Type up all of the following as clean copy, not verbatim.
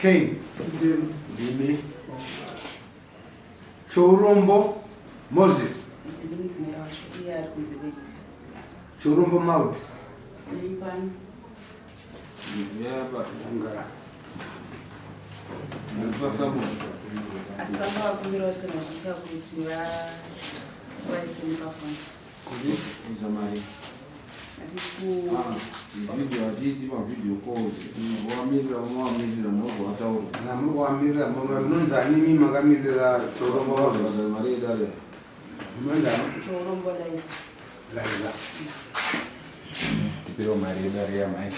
Cain. Ndimi. Chourombo Moses. Chourombo Maud. Asi vanga vakumbira vachiti kana vachisa kuti vaise nepafoni. Kuisa mari. Video hatiiti mavideo calls. Wamirira unowamirira munobva wataura. Kana muri kuwamirira munonzi ani imi makamirira Chorombo Moses? Mari yedare. Munonzi ani? Chorombo Liza. Liza. Tipiro mari yedare yamai.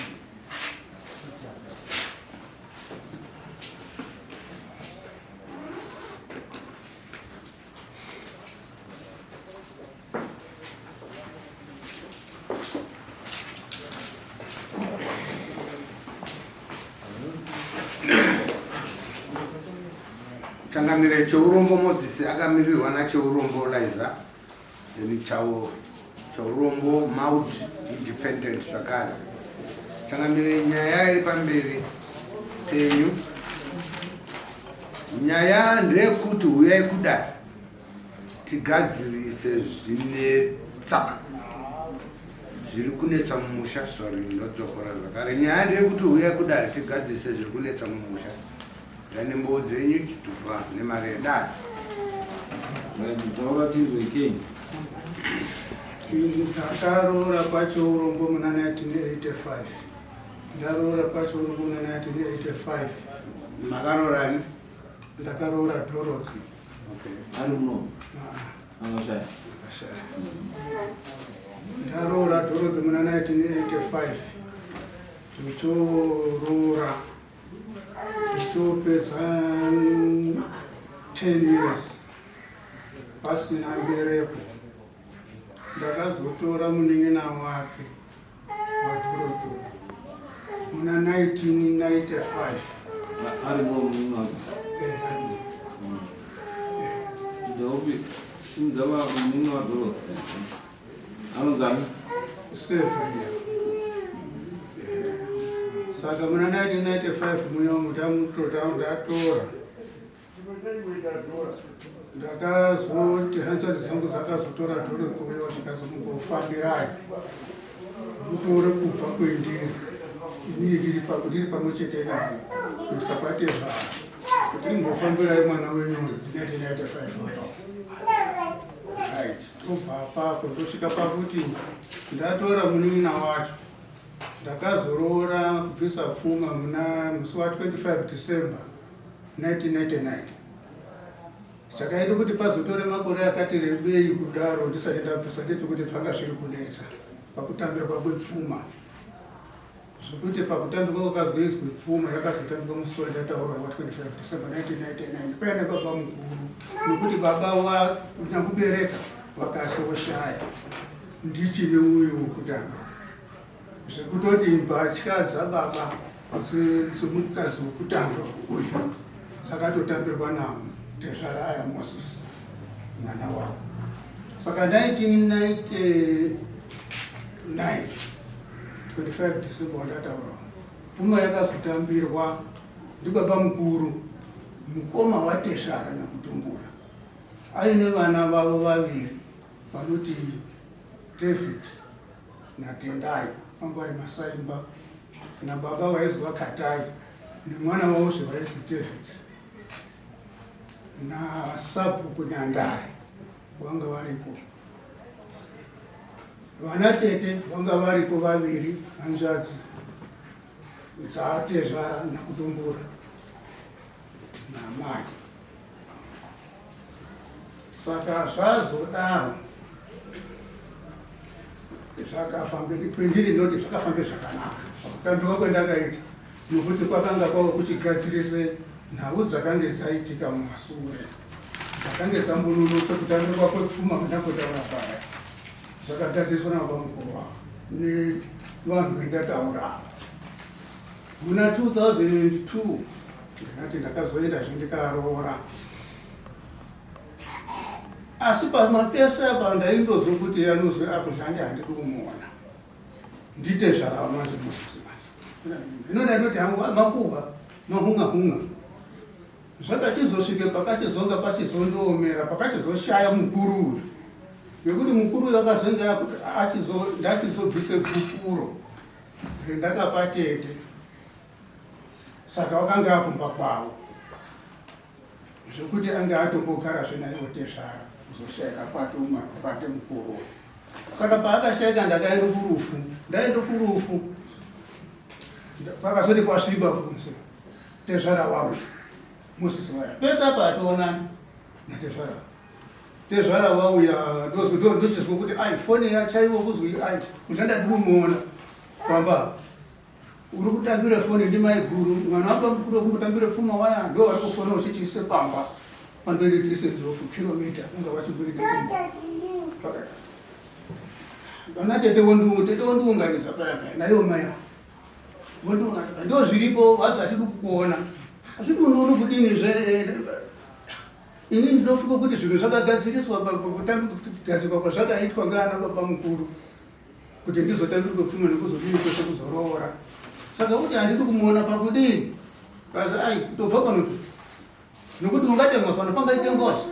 Changamire Cheurombo Moses akamirirwa naCheurombo Liza then Chaurombo Maud independent zvakare. Changamire nyaya iri pamberi penyu. Nyaya ndeyekuti huyai kudai tigadzirise zvinetsa zviri kunetsa mumusha. Sorry, ndodzokora zvakare. Nyaya ndeyekuti huyai kudare tigadzirise zviri kunetsa mumusha. Nembowo dzenyu chitupa nemari yedare. Taura tinzwe King. Ndakaroora kwaChourombo muna 1985. Ndaroora kwaChourombo muna 1985. Makaroora ni? Ndakaroora Dorothy. Okay. Ari muno. Ah, Akashaya. akashaya. Ndaroora Dorothy muna 1985. Ndichoroora. Ndichopedza 10 years pasina mbereko. Ndakazotora munin'ina wake waDorothy muna 1995. Ari muno munin'ina wake. Eh, Ndeupi? Simudza munin'ina waDorothy. Anonzani? Severia. Saka muna 1995 muya ndamutora ndatora. Ndakazoti hanzvadzi dzangu dzakazotora Dorothy uya ndikazomungofambirai. Mutore kubva kwendiri. Inini ndiri ndiri pamwe chete navo. Kuisa kwatezvara. Kuti ingofambirai mwana wenyu 1995 uya. Right. Tobva apapo ndosvika pakuti ndatora munin'ina wacho. Ndakazoroora kubvisa pfuma muna musi wa 25 December 1999. Chakaita kuti pazotore makore akati rebei kudaro ndisati ndabvisa ndechekuti zvanga zviri kunetsa pakutambirwa kwepfuma. Zvekuti pakutambirwa kwakazoizwa pfuma yakazotambirwa musi wandataura wa 25 December 1999 paine baba mukuru nokuti baba wa nyakubereka vakasoshaya ndichine uyu wokutanga zvekutoti mbatya dzababa dzemukadzi wokutanga uyu dzakatotambirwa natezvara aya Moses mwana wavo. Saka 1999 25 December wandataura pfuma yakazotambirwa ndibaba mukuru mukoma watezvara nyakutumbura aine vana vavo vaviri vanoti David naTendai vanga vari masaimba nababa vaizwa Katai nemwana wavo zvevaizwi David nasabhuku Nyandare vanga varipo. Vana tete vanga varipo vaviri hanzvadzi dzatezvara nakutumbura namai. Saka zvazodaro zvakafambe kwendiri ndinoti zvakafambe zvakanaka pakutambirwa kwendakaita nokuti kwakanga kwava kuchigadzirise nhau dzakange dzaitika mumasure dzakange dzambononotsa kutambirwa kwepfuma kwandambotaura paya zvakagadziriswa nababa mukuru wavo nevanhu vendataura ava muna 2002 ndakati ndakazoendazve ndikaroora asi pamapese apa ndaindozwa kuti anozwe apo zvange handidi kumuona ndite zvarava manje mosisi manje inoda ndoti hangu makuhwa. Mahunga hunga. Zvakachizosvike pakachizonga pachizondiomera pakachizoshaya mukuru uyu. Nekuti mukuru uyu akazonge achizo ndachizobvise gupuro rendakapa tete. Saka wakanga akumba kwavo. Zvekuti ange atombogarazve naivo tezvara kuzoshaika kwake umwe kwake mukuru uyu. Saka paakashaika ndakaenda kurufu. Ndaenda kurufu. Kwakazoti kwasviba kunze. Tezvara wavo Moses vaya. Pese apa hationani natezvara. Tezvara wauya ndochizwa kuti ai foni yachaiwa kuzwi ai kushanda ndikumuona pamba. Uri kutambira foni ndimai guru mwana wako mukuru kumutambira pfuma waya ndo vari kufona uchiti ise pamba pamberi tise dzofu kilomita unga vachimboenda kumba. Vana tete wondiunganidza paya paya naiwo mai avo. Ndo zviripo vazi hatidi kukuona hazvidi unoona kudini zve eh, ini ndinofunga kuti zvinhu zvakagadziriswa kugadzirwa kwazvakaitwa ngaana baba mukuru kuti ndizotambirwe pfuma nekuzodini kwese kuzoroora saka kuti handidi kumuona pakudini kazi ai tobva pano nokuti ungatemwa pano pangaite ngozi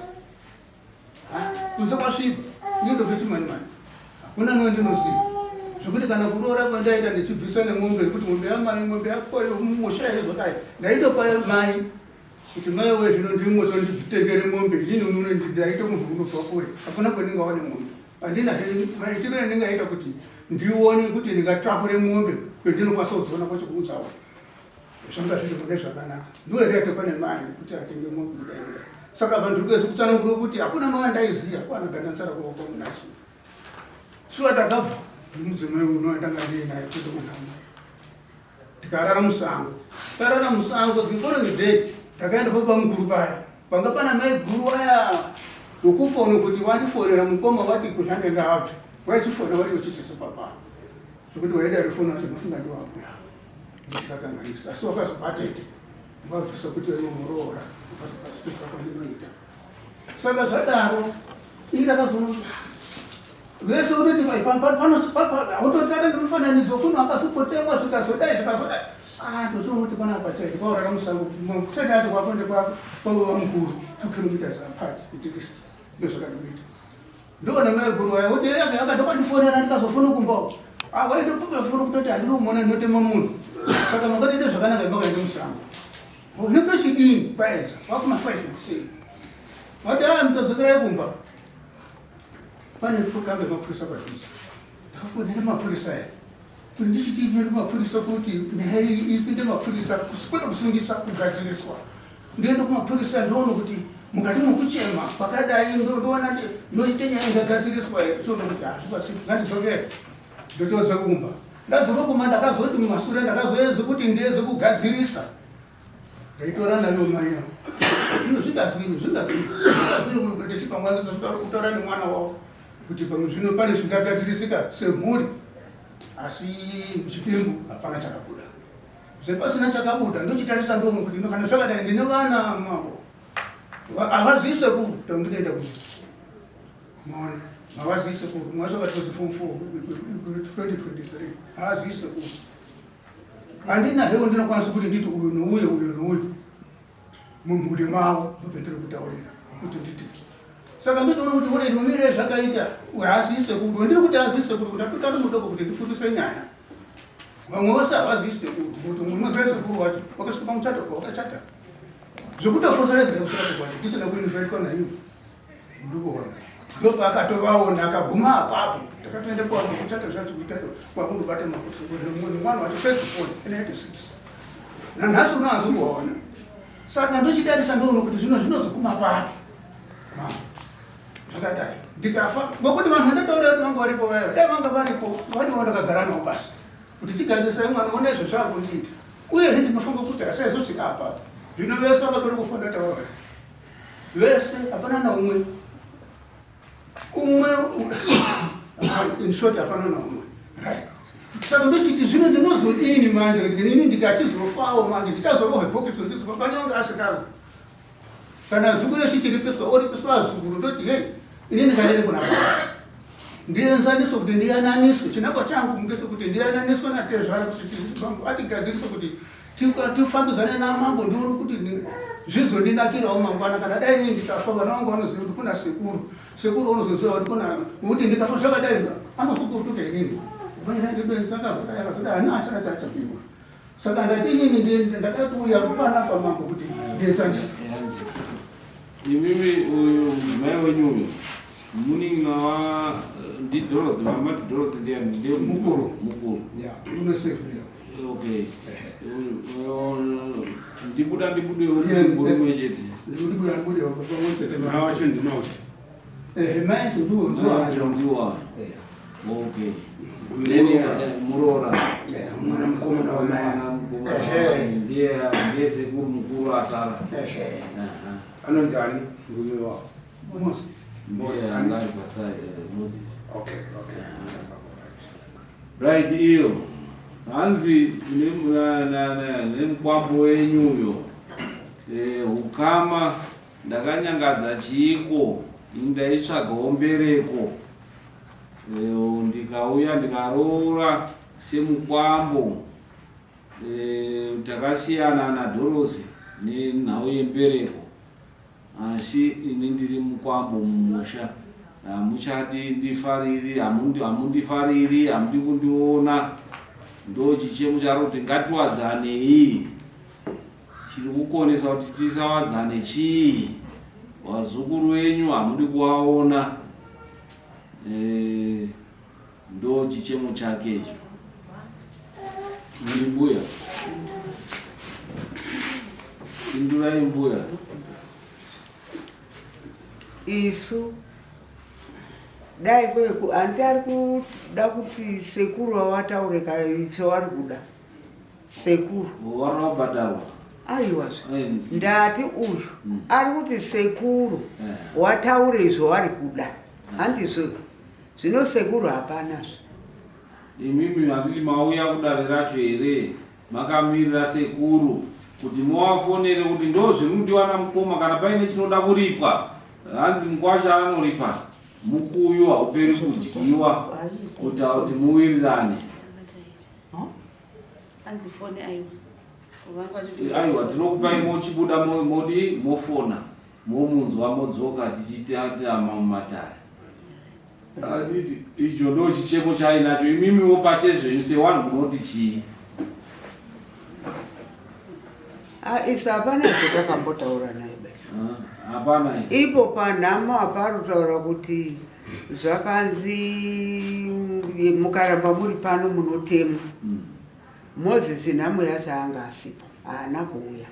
kunze kwasviba ini ndobve chimani mani hakuna noe ndinoziva zvekuti kana kuroora kwandaita ndichibvisa nemombe yekuti mombe yamai mombe yakoyo musha yaizodai ndaitopa mai kuti mai we zvino ndimwe tonditengere mombe inini uno ndaita munhu unobva kure hakuna kwendingawane mombe handina maitiro andingaita kuti ndione kuti ndingatakure mombe kwendinokwanisa kudziona kwacho kuudzawo Zvanga zviri mune zvakanaka. Ndiwe here atopa nemari yekuti atenge mombe kudai kudai. Saka vanhu kwese kutsanangura kuti hakuna mwana ndaiziya kwana dandansara kwa kwa munasu. Shuwa takabva nemudzimai uno andanga ndiye naye kwete kunhamo. Tikarara musango. Tarara musango the following day takaenda paba mukuru paya. Panga pana mai guru aya wekufona kuti wandifonera mukoma wati kushande ngaabve. Waichifona wati uchichiso papa. Zvekuti waida rifona wacho ndofunga ndiwabuya. Ndisakanganisa asi wakazobata ite wabvisa kuti iwe muroora ukazopasipesa kwandinoita saka zvadaro ini ndakazoona vese unoti autotata ngemufananidzo kuno akazopotemwa zvikazodai zvikazodai ah, tochiona kuti panapa chaiti kwaurara musango kusati acho kwako ndekwababa mukuru 2 kilometers apart at least ndozvakandinoita Ndoona mai guru vaya kuti yake akatokandifonera ndikazofona kumba uko. Ah waitopuka foni kutoti handidi kumuona ndinotema munhu. Saka makatoita zvakanaka makaenda musango. Unotochidini paedza wakuma 5 makuseni. Wati aya mutodzokerai kumba. Pane kambe mapurisa padhuze. Ndakafonera mapurisa aya. Kuti ndichiti ndiri mapurisa kuti nyaya iyi ipinde mapurisa kwete kusungisa kugadziriswa. Ndoenda kumapurisa ndoona kuti mukati mokuchema kwakadai ndoona ndoite nyaya ingagadziriswa here toona kuti hazvibatsiri ngandidzokere ndochodza kumba ndadzoka kumba ndakazoti mumasure ndakazoedza kuti ndiedze kugadzirisa ndaitora nayo mai yangu zvino zvingazwini zvingazwini zvingazwini kuti chipangwanza kutaura nemwana wavo kuti pamwe zvino pane zvingagadzirisika semhuri asi muchipingu hapana chakabuda Zvepasina chakabuda ndochitarisa ndoona kuti kana zvakadai ndine vana mambo havazii sekuru tandinoita kuti maona havazii sekuru mwacho vakatozi form 4 2023 havazii sekuru handina hewo ndinokwanisa kuti nditi uyu nouyo uyu nouyu mumhuri mavo ndopendiri kutaurira kuti nditi saka ndotoona kuti ore mumire zvakaita haazii sekuru ndiri kuti haazii sekuru kuti atotari mudoko kuti ndifundiswe nyaya Vamwe vose havazivi sekuru kuti umwe unoziva sekuru wacho wakasvika pamuchato pawakachata zvekutofoseredzera kusvika kukwati tisina kuinvaitwa naiwo ndikuona ndopaakatovaona akaguma apapo takatoenda kwavo kuchata zvacho kuchato kwakundobata makuti mwana wacho first born in 86 nanhasi uno hazi kuwaona saka ndochitarisa ndoona kuti zvino zvinozoguma papi zvakadai ndikafa ngokuti vanhu vandataura kuti vanga varipo vaya dai vanga varipo vadiwa ndakagara navo basi kuti tigadzirisai mwana one zvachakundiita uyezve ndinofunga kuti asaizosvika apapo zvino vese vakatori kufa ndataura vese hapana naumwe umwe in short hapana naumwe right saka ndochiti zvino ndinozodini manje kuti inini ndikachizofawo manje ndichazorohwa bhokisi kuti baba asikazo Kana zukuru yechichiripiswa oripiswa azukuru ndoti hei ini ndingaende kuna baba ndienzaniswe kuti ndiyananiswe chinangwa changu ngechekuti ndiyananiswe natezvara kuti bambo atigadzirise kuti Tifambidzane namambo ndione kuti zvizondinakirawo mangwana kana dai inini ndikafa vana vangu vanoziva kuti kuna sekuru. Sekuru vanozoziva kuti kuna kuti ndikafa zvakadai anozokutuka inini. Akazodai akazodai hana achana chaachapihwa. Saka ndati inini ndakatouya panapa mambo kuti ndienzanise. Imimi uyu mudzimai wenyu uyu munin'ina wa ndiDorothy mama Dorothy ndiani ndiye mukuru mukuru. Yeah, unosefuria. Okay. Ndibuda ndibude murume chete. Ndibuda ndibude pamwe chete. Mai wacho ndinoti. Eh, mai wacho ndiwo ndiwo. Ndiwo. Okay. Then muroora. Mwana mukomana wa mai. Ehe. Ndiye ndiye sekuru mukuru asara. Ehe. Anonzi ani murume wavo? Moses. Ndiye anga ari pasai Moses. Okay, okay. Right iyo. Hanzi nemukwambo wenyu uyo. Hukama ndakanyangadza chiiko ini ndaitsvagawo mbereko. Ndikauya ndikaroora semukwambo. Takasiyana naDhorosi nenhau yembereko. Asi ini ndiri mukwambo mumusha. Hamuchadi ndifariri, hamundifariri, hamudi kundiona. Ndo chichemo charo kuti ngatiwadzanei. Chiri kukonesa kuti tisawadzane chii? Vazukuru venyu hamudi kuvaona. Ndo chichemo chake icho. Muri mbuya. Pindurai mbuya. Isu dai kweku hanti ari kuda kuti sekuru awataure chavari kuda sekuru Warina kubhadharwa. Aiwazve ndati uyu ari kuti sekuru wataure izvo wari kuda handizvo zvino sekuru hapanazve. Imimi handiti mauya kudare racho here makamirira sekuru kuti muvafonere kuti ndo zviri kudiwa namukoma kana paine chinoda kuripwa hanzi mukwasha anoripa mukuyu hauperi kudyiwa kuti kuti muwirirane. Hanzi foni aiwa. Aiwa tinokupai mochibuda modi mofona momunzwa modzoka tichiita mumatare. Handiti icho ndo chichemo chainacho imimiwo pachezvenyu sewanhu munoti chii? Isu hapana zvatakambotaura naye basi. Hapana. Ipo panhamo apari kutaura kuti zvakanzi mukaramba muri pano munotemwa. Moses nhamo yacho anga asipo haana kuuya.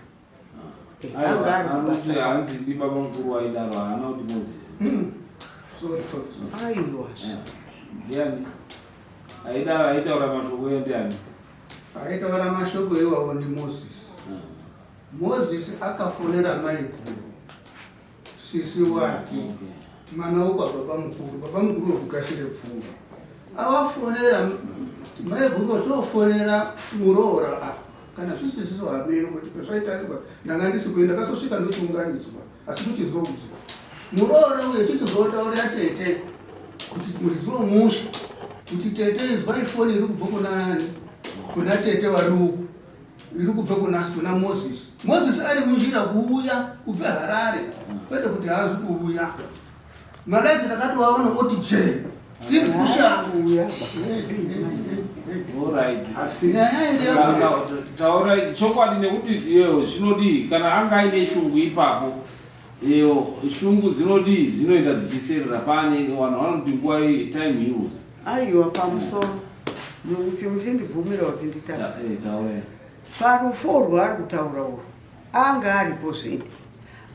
Hanzi ndi baba mukuru waidaro haana kuti Moses. Sorry, sorry. Aiwa. Ndiani? Aidaro aitaura mashoko iwo ndiani? Aitaura mashoko iwawo ndi Moses. Moses akafonera maiguru sisi wake mwana wokwa baba mukuru, baba mukuru wekugashire pfungwa. Awafonera maiguru ochofonera muroora kana zvisisiso hameno kuti pezvaitarirwa ndanga ndisi kuenda ndakazosvika ndochiunganidzwa asi kuchizoudzwa muroora uye chichizotaurira tete kuti muridzi wemusha kuti tete izwai foni iri kubva kuna kuna tete vari uku iri kubva kuna kuna Moses. Moses ari munjira kuuya kubva Harare kwete kuti haazi kuuya. Malaiti takatovaona oti je iri kusha. Taura chokwadi nekuti iyo zvinodii kana anga aine shungu ipapo iyo shungu dzinodii dzinoenda dzichiserera pane vanhu vanoti nguva iyi time heals. Aiwa pamusoro mukuti muchindibvumira kuti nditaure. Taura. Parufu urwu ari kutaura urwu anga aripo zvedi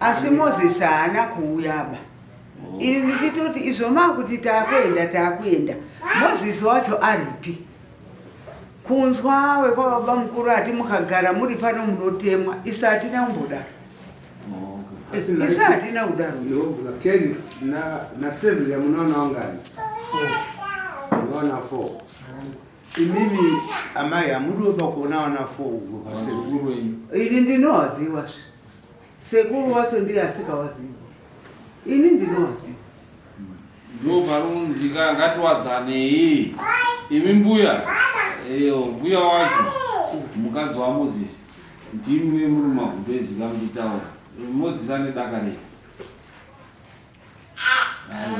asi Moses haana kuuyaba. Ini ndichitoti izvo makuti taakuenda taakuenda Moses wacho aripi? Kunzwa wekwababa mukuru ati mukagara muri pano munotemwa isu hatina kumbodaro. Isu hatina kudaro. Ken na Sevilla munoona wangani? Munoona 4. Imimi amai hamudiwo pakuona vana 4 uko paSevilla. Ini ndinowaziwa zve. Sekuru wacho ndiye asikawaziwa. Ini ndinowaziwa. Ndo parunzika ngatiwadzanei. Imi mbuya. Eyo mbuya wacho mukadzi waMoses. Ndimi muri magumbezi kamuchitaura. Moses ane daka rei?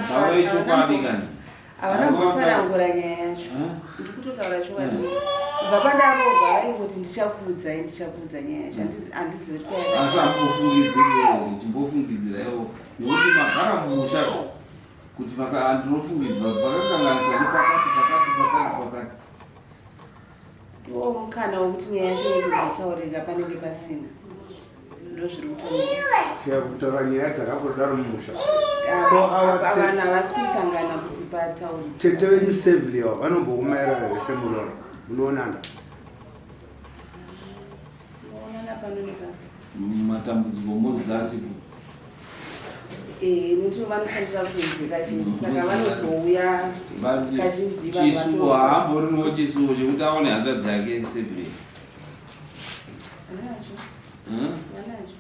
Taurai chokwadi kani. Havana kumbotsanangura nyaya yacho. Ndiri kutotaura chokwadi. Kubva pandaroorwa vaingoti ndichakuudzai ndichakuudza nyaya yacho. Handizivi kuti kwayakabva. Asi hamumbofungidziriwo, chimbofungidziraiwo nekuti magara mumusha kuti ndinofungidzira kuti pakakanganiswa nepakati pakati pakati pakati. Iwo mukana wekuti nyaya yacho inototaurika panenge pasina. Ndozviri kutonetsa. Siya kutaura nyaya dzakambodaro mumusha. Vanhu havasi kusangana kuti pataurike. Tete venyu Sevliwa vanombokumaira here semuroora? Munoonana? Tinoonana pano nepano. Matambudziko Moses asipo. Eh, nokuti vanoshandira kunze kazhinji saka vanozouya kazhinji vanhu Chisuwo haamboriniwo chisuwo chekuti aone hanzvadzi yake Sevliwa. Vanacho. Vanacho.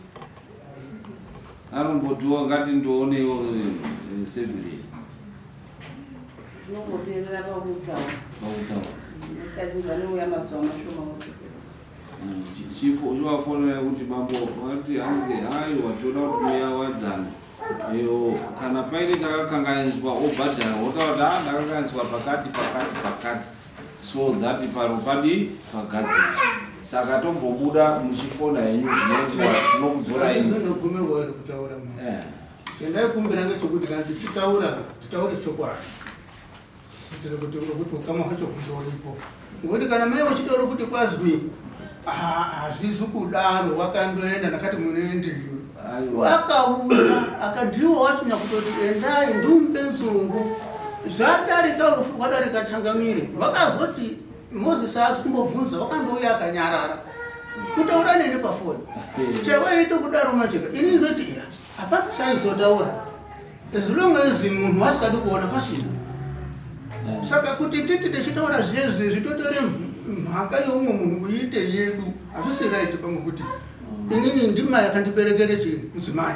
Anombotiwo ngati ndionewo Sevliwa. Zvinongoperera pakutaura. Pakutaura. Nokuti kazhinji vanouya mazuva mashoma vodzokera. Chivafonera kuti mambo vati hanzi aiwa toda kuti muyawadzana iyo kana paine chakakanganiswa obhadhara wotaura kuti a ndakakanganiswa pakati pakati pakati so that paro padii pagadziriswa saka tombobuda muchifona henyu zvinenguva tinokudzorai Ndinobvumirwa here kutaura mama? Chandaikumbira ngechekuti kana tichitaura titaure chokwadi. Kuitira kuti ngokuti ukama hwacho hundoripo. Ngokuti kana mai vachitaura kuti kwazwi hazvizi kudaro wakandoenda ndakati munoendeyi. Wakauya akadhiwa wacho nyakutoti endai ndimupe nzungu. Zvadarika rufu rwadarika changamire. Vakazoti Moses haasi kumbobvunza wakandouya akanyarara. Kutaura neni pafoni. Chavaita kudaro manje ini ndinoti iya hapana chaizotaura. As long as munhu wasikadi kuona pasina. Saka kuti titi tichitaura zviye totore mhaka yeumwe munhu kuiite yedu hazvisi right pamwe kuti inini ndimai akandiberekere chii mudzimai.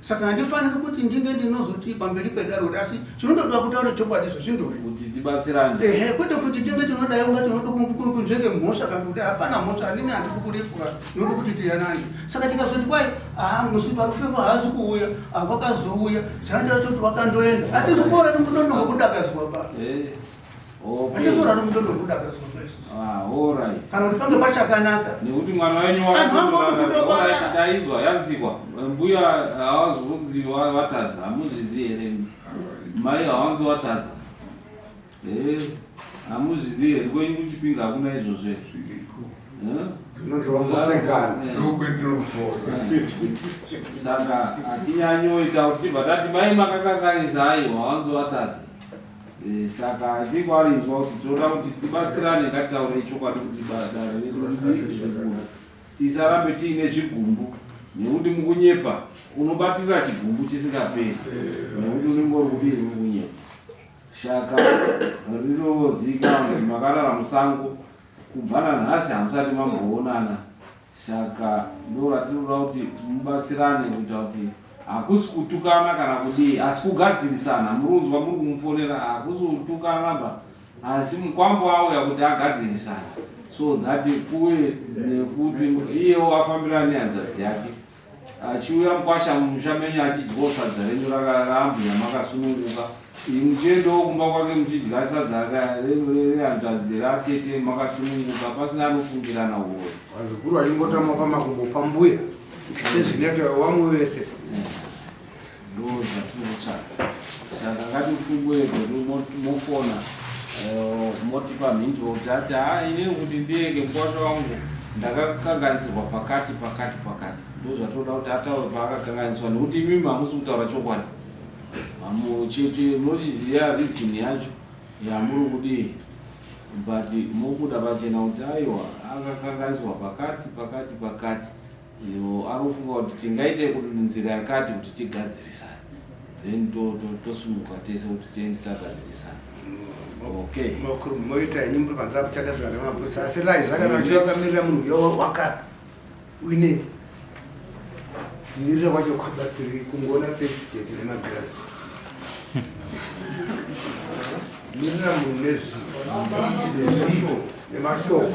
Saka handifaniri kuti ndinge ndinozoti pamberi pedare kuti asi chinondodiwa kutaura chokwadi izvo zvindori. Kuti tibatsirane. Ehe, kwete kuti tinge tinodai unga tinoda kunzvenge mhosva kana kuti hapana mhosva anini handidi kuripwa ndinoda kuti tiyanane. Saka tikazoti kwai haa musi parufepo haasi kuuya hakwakazouya zvanoita kuti wakandoenda hatisi kuora nemudondo wekudakadzwa ba. Hatisi kuora nemudondo wekudakadzwa ba isusu. Ah, Kana kuti pange pachakanaka. Nekuti mwana wenyu waitaizwa yanzikwa mbuya hawazonzi watadza hamuzvizivi here mai hawanzi watadza. Hamuzvizivi here kwenyu kuChipinge hakuna izvozvo here? Saka hatinyanyoita kuti tibva tati mai makakanganisa aiwa hawanzi watadza. Saka I think warinzwa kuti tinoda kuti tibatsirane ngatitaurei chokwadi kuti dare redu ribude. Tisarambe tiine zvigumbu nekuti mukunyepa unobatirira chigumbu chisingaperi nekuti unenge uri kudii uri kunyepa. Shaka rinozivikanwa kuti makarara musango kubva nanhasi hamusati mamboonana saka ndoratinoda kuti mubatsirane kuita kuti hakusi kutukana kana kudii asi kugadzirisana. Muri kunzwa muri kumufonera hakusi kutukana ba asi mukwambo auya kuti agadzirisane so that kuve nekuti iyewo afambirane nehanzvadzi yake. Achiuya mukwasha mumusha menyu achidyawo sadza renyu raambuya makasununguka, muchiendawo kumba kwake muchidya sadza rehanzvadzi ratete makasununguka pasina anofungirana huroyi. Vazukuru vachingotama pamakumbo pambuya sezvinoita vamwe vese. Ndo zvatinotsvaka. Saka ngatifungwe mofona motipa mhinduro kuti ati haa inini kuti ndiyeke mukwasha wangu ndakakanganisirwa pakati pakati pakati. Ndo zvatinoda kuti ataure paakakanganiswa nekuti imimi hamusi kutaura chokwadi. Munochiziva reason yacho yamuri kudii but mobuda pachena kuti aiwa akakanganiswa pakati pakati pakati. Iyo anofunga kuti tingaite nzira yakati kuti tigadzirisane then tosumuka tese kuti tiende tagadzirisana. Okay. Moita henyu muri panze apo chagadzira nemapurisa asi lai zvakanaka chivakamirira munhu uyo waka uine kumirira kwacho kwabatsiri kungoona face chete nemagirazi. Mirira munhu nezviito nemashoko.